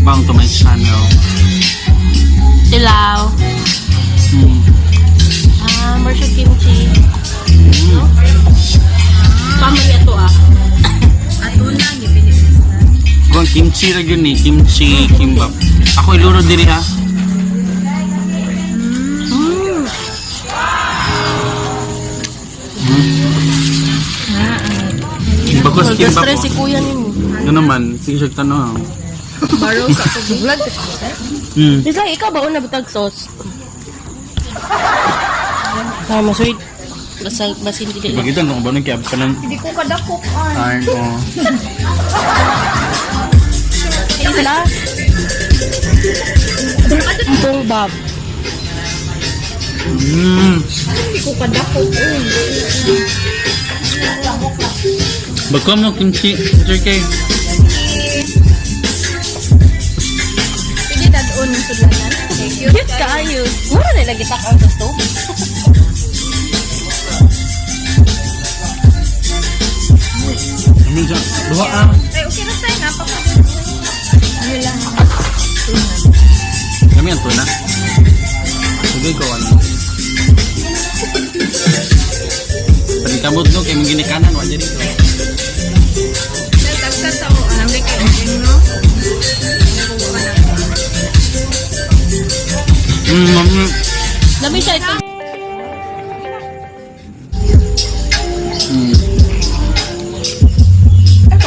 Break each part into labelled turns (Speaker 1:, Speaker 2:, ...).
Speaker 1: Mukbang to my channel.
Speaker 2: Tilaw. Ah, more siya kimchi. No? Family ato ah.
Speaker 3: Ato na, gipinipis na.
Speaker 1: Kung kimchi ra gyud ni, kimchi kimbap. Ako iluro diri ha. Bakos kimbap.
Speaker 2: Stress si
Speaker 1: Oh.
Speaker 2: kuya nimo.
Speaker 1: Ano naman, sige siya tanong.
Speaker 3: Borrow sa tubig. Vlog
Speaker 2: It's like, ikaw ba una bitag sauce? Ay, masuid. Basta, basin dili lang.
Speaker 1: Bagito nung ba nang kiab pa ng
Speaker 3: Hindi ko kadakok an.
Speaker 1: ay oh.
Speaker 2: Ay, sila. Itong bab.
Speaker 3: Hindi ko kadakok.
Speaker 1: Bako mo kimchi, Sir K.
Speaker 3: Pwede dadon yung sudlanan. Thank you.
Speaker 2: Cute kaayo. Mura na lagi tak ang gusto.
Speaker 1: Ano siya? Duha ah.
Speaker 3: Ay, okay na tayo. Napaka. Ano lang.
Speaker 1: Kami ang tuna. Sige ko ano. Panikamot no kay mong ginikanan wa diri ko.
Speaker 3: Dagsa sa o. Alam ni kay Ojing, no? Nakuha na.
Speaker 2: Labi siya ito.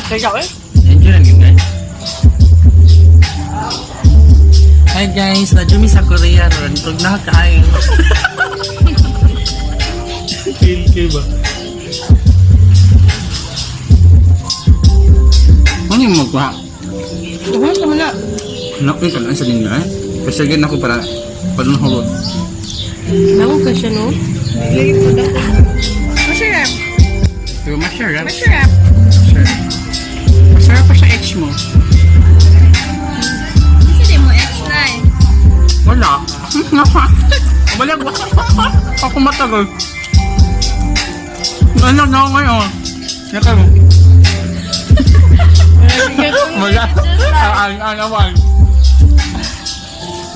Speaker 2: Kaya eh.
Speaker 1: Enjoy lang yun guys. Hi guys, najumi sa Korea ron. Tug na kaayo. Feel kayo ba? Ano yung magkuha?
Speaker 2: Ano sa na?
Speaker 1: Naku, ka sa ninyo eh. Kasi again ako para panunhulot.
Speaker 2: Naku ka siya no?
Speaker 3: Masarap.
Speaker 1: Pero masarap.
Speaker 3: Masarap.
Speaker 1: Sure. Masarap pa sa ex mo.
Speaker 3: Kasi di mo ex na eh.
Speaker 1: Wala. Wala. Ako matagal. Ano na ako ngayon? Naka mo. Wala. Ang awan.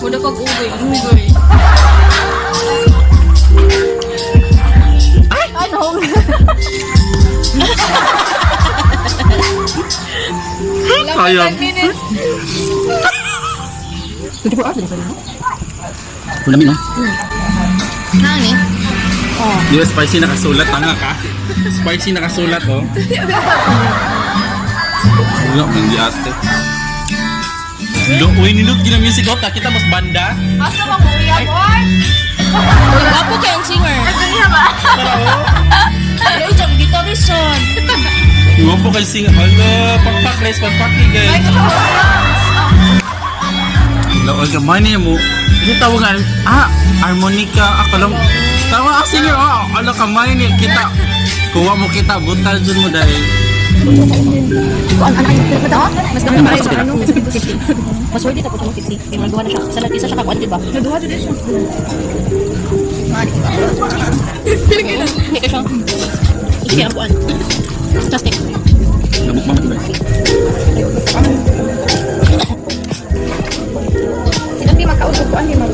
Speaker 2: Muna pag ugoy. Ugoy. Ay! Ano?
Speaker 1: Sayang.
Speaker 3: 10 minutes.
Speaker 2: 24 hours din sa no?
Speaker 1: Wala no?
Speaker 3: Nani?
Speaker 1: Di ba spicy nakasulat? Tanga ka? Spicy nakasulat, oh. Wala, hindi ate. Lo, uy, nilot gina music oh. Kita mas banda.
Speaker 3: Asa mo kuya, boy?
Speaker 2: Uy, gwapo kay ang singer.
Speaker 3: Ay, ba?
Speaker 2: Pero isang guitarist son.
Speaker 1: Iwan po kay sing. Hala, pakpak guys, pakpak ni guys. Hala, oy, kamay niya mo. Hindi tawag nga, ah, harmonica. Ako lang. Tawa ang singer, oh. Ala, kamay niya. Kita. Kuha mo kita, butal dyan mo dahil.
Speaker 2: Mas dami pa sa ano? 50. Mas worth it ako itong 50. Kaya nagawa na siya. Sa isa siya kakuan, di ba?
Speaker 3: Naduha dyan siya.
Speaker 2: Hindi ka siya. Sige, ang kuan. Plastic.
Speaker 1: Nabukbang ko guys.
Speaker 3: Sino di makausap ko, ano mag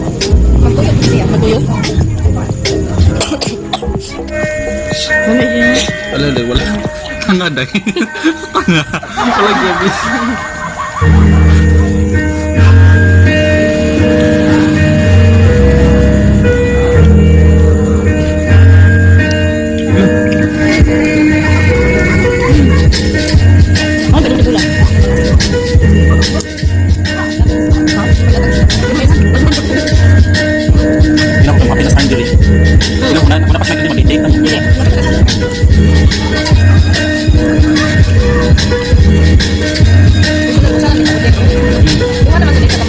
Speaker 3: magtuyok siya.
Speaker 2: Matuyok. Wala yun.
Speaker 1: Wala, wala, wala. Tanga dahil. Tanga. Wala gabi.
Speaker 2: Oh, ganun gula.
Speaker 1: Hindi ako tumapi na sa diri. Hindi ako na, ako na pa siya mag-date.
Speaker 2: Sige.
Speaker 3: Duha naman sila sa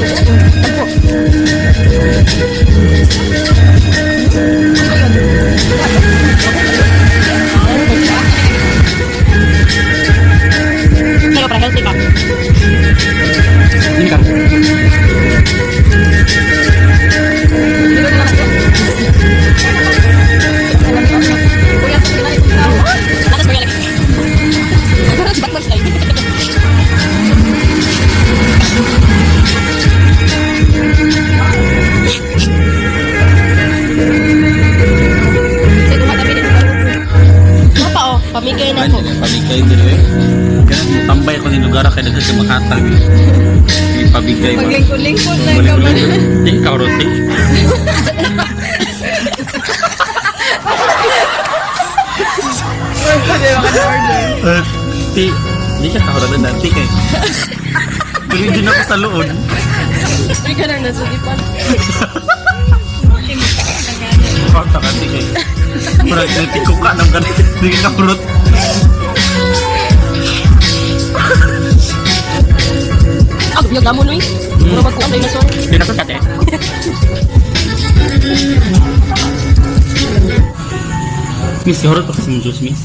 Speaker 2: Pero para healthy ka.
Speaker 1: Hindi ka.
Speaker 2: Lakas mo yan lagi. Si Batman style.
Speaker 1: ka makatag. Ipabigay ba?
Speaker 3: Maglingkod-lingkod na ka ba?
Speaker 1: Di ka roti. Eh, ti, di ka kahurot na ti kay. Tuloy din ako sa loon.
Speaker 2: Hindi ka nang nasugipan.
Speaker 1: Kanta ka ti kay. Murag nati ko ka nang ganit. Di ka kahurot.
Speaker 2: Ah, yung gamon uy. Mura magkuan dinosaur.
Speaker 1: Di na ko kate. Miss, kahurot pa kasi mong juice, miss.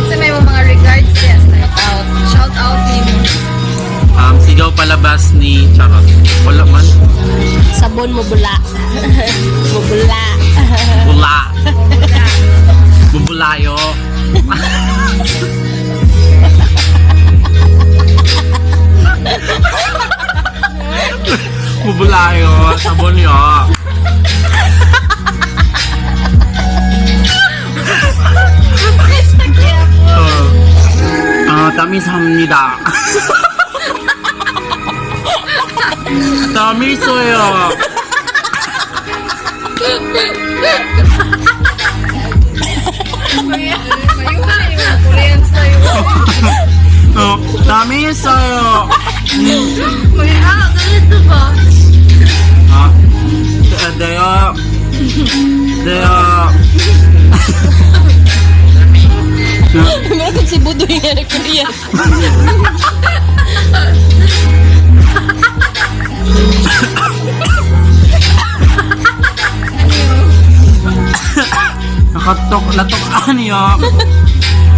Speaker 3: Sa may mga regards, yes. Shout out. Shout out ni mo.
Speaker 1: Sigaw palabas ni Charot. Wala man.
Speaker 2: Sabon mo bula. Mo bula.
Speaker 1: Bula. Bubulayo. Bubulayo. Sabon yo. 아, 따미삽니다. 따미써요.
Speaker 3: Mayuhan yung mga Korean style.
Speaker 1: 따미써요.
Speaker 3: Ah, ganito ba?
Speaker 1: 아, 내가 내가
Speaker 2: Meron kang si Budoy nga na Korean.
Speaker 1: nakatok latok 아니요.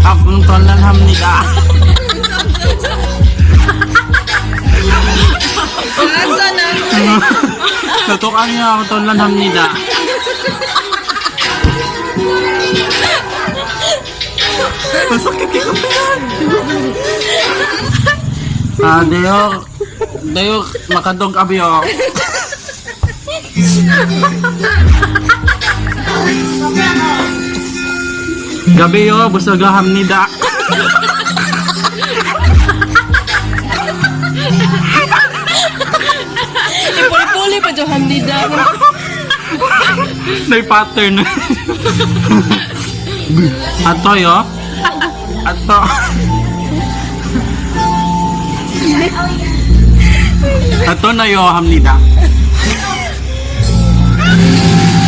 Speaker 1: akong tonlan합니다.
Speaker 3: Asa na?
Speaker 1: latok 아니요. akong tonlan합니다. Masakit yung kapihan. Ah, dayo, dayo, makadog abyo. Gabi yo, busog hamnida.
Speaker 2: Ipuli-puli pa dyan hamnida.
Speaker 1: May pattern. Ato yo. Ato. Ato na yo hamnida.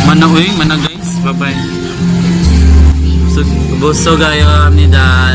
Speaker 1: Mana uy, mana guys. Bye bye. Busog, busog ayo hamnida.